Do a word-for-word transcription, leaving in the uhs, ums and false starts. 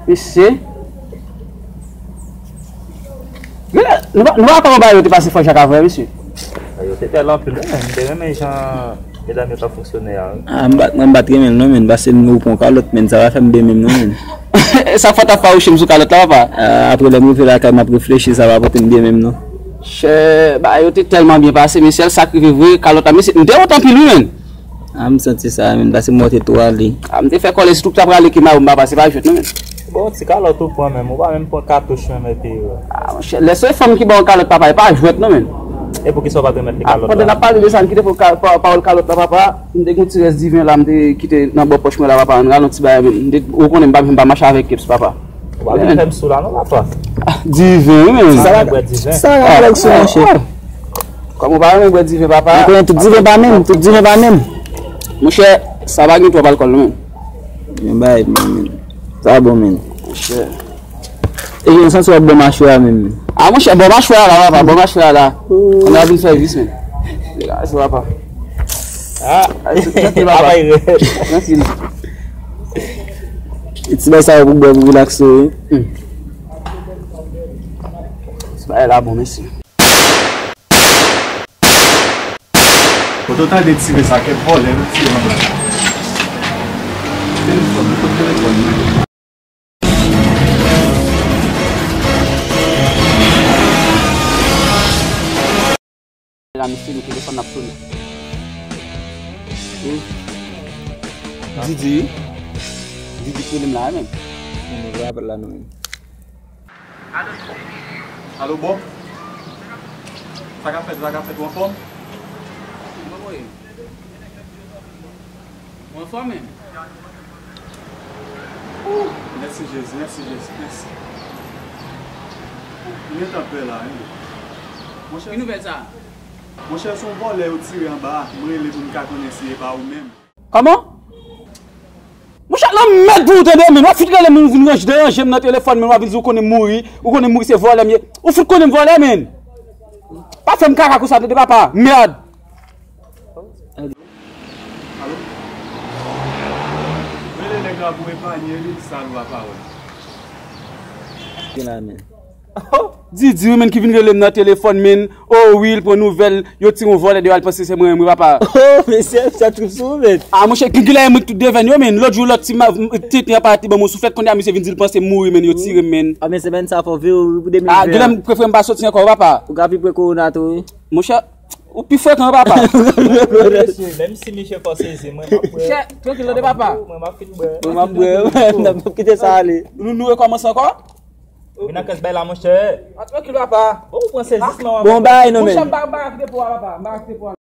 Mesye. Genlè, nou pa, nou pa konn bagay yo te pase fò jak avè, mesye. Yo te bèl anpil, wi, men m te renmen jan medam yo t ap fonksyone a, wi. Ah, m pa, mwen m pa t renmen l non, men, paske m ou pran kalòt, men, sa pa fè m byen menm non, men. Sa fò t ap fawouche m sou kalòt la, papa? Ah, apre lè m rive lakay, m ap reflechi, sa pa pote m byen menm non. Chè, bagay yo te tèlman byen pase, men sèl sa k rive vre, kalòt la, mesye, m te wont anpil, wi, men. Ah, m santi sa, men, paske m wè w te tou ale. Ah, m te fè kòlè, sitou k t ap rale ke mayo m, papa, se pa jwèt non, men. Bon, ti kalòt ou pran menm, ou pa menm pran katouch menm epi. Ah, monchè, lè se fanm ki ba w kalòt, papa, e pa jwèt non, men. E poukisa w pa t remèt li kalòt la? Ah, pandan n ap pale de sa, n kite pou ka-, pa-, pawòl kalòt la, papa. M te gen yon ti rès diven la, m te kite nan bò pòch mwen la, papa. Ann rale yon ti bagay, men. M te, ou konnen m pa, m pa mache avèk keps, papa. Ou pa vin fè m sou la non, papa. Ah, diven, wi, men. Sa la, bwè diven. Sa la, ah, nèg sou, monchè. Kòm ou pa renmen bwè diven, papa. Ou konnen tout diven pa menm, tout diven pa menm. Monchè, sa pa gen twòp alkòl non, men. Yon bagay bon, men. Sa bon, men. Monchè. E gen santi w ap bò machwè a menm. Ah, monchè, bò machwè a la, papa, bò machwè a la. Ann al vin fè vis, men. Degaje, papa. Ah, trankil, papa. Trankil. E ti bagay sa yo pou bwè, pou rilakse, wi. Hmm. Ti bagay la bon, mesye. Kote w tande tire sa, kèk vòlè, nou tire anba. Telefòn, nou kot telefòn, non? La, mesye, nou telefòn ap sone. Wi. Didi. Didi ki rele m la, menm. Mwen rele apèl la, non, menm. Alo, Bob? Sa k ap fèt, sa k ap fèt, ou anfòm? Mwen anfòm, menm. Ou, mèsi Jezi, mèsi Jezi, mèsi. Ou, m gentan pè la, wi. Monchè, ki nouvèl sa? Monchè, se yon vòlè yo tire anba a. Mwen rele pou m ka konnen si e pa ou menm. Kòman? Monchè, lanmèd pou ou tande, men. W ap fout rele m, ou vin ranje, deranje m nan telefòn, men w ap vin di ou konnen m mouri. Ou konnen m mouri, se vòlè m ye. Ou fout konnen m vòlè, men. Pa fè m kaka konsa, tande, papa. Mèd. Alo? Rele nèg la pou epanye li, sa nou ap wè. Gen la, men. Didi, wi, men, ki vin rele m nan telefòn, men. Oh, wi, l pran nouvèl, yo tire yon vòlè deyò, l panse se mwen, wi, papa. Oh, mesye, sa trip sou ou, men. Ah, monchè, ki gilè mwen tout devèn yo, men. Lòt jou, lòt ti ma-, tenten an pa te ban m yon souflèt, kounye a, misye vin di l panse m mouri, men, yo tire m, men. Ah, men semèn sa fò vre, wi, pou de mil ven. Ah, gilè m prefere m pa soti ankò, wi, papa. Ou ka vin pran kowona tou, wi. Monchè, ou pi frekan, papa. Mesye, menm si misye fò sezi, mwen m ap bwè. Chè, trankil tande, papa. Mwen m ap fin bwè. Mwen m ap bwè, mwen m ap kite sa ale. Nou, nou rekòmanse ankò? Vin nan kès bay la, monchè. A, trankil, papa. Bon, ou pran sezisman. Bon bagay non, men. Monchè, m pa, m pa kite pou a, papa. M pa kite pou a.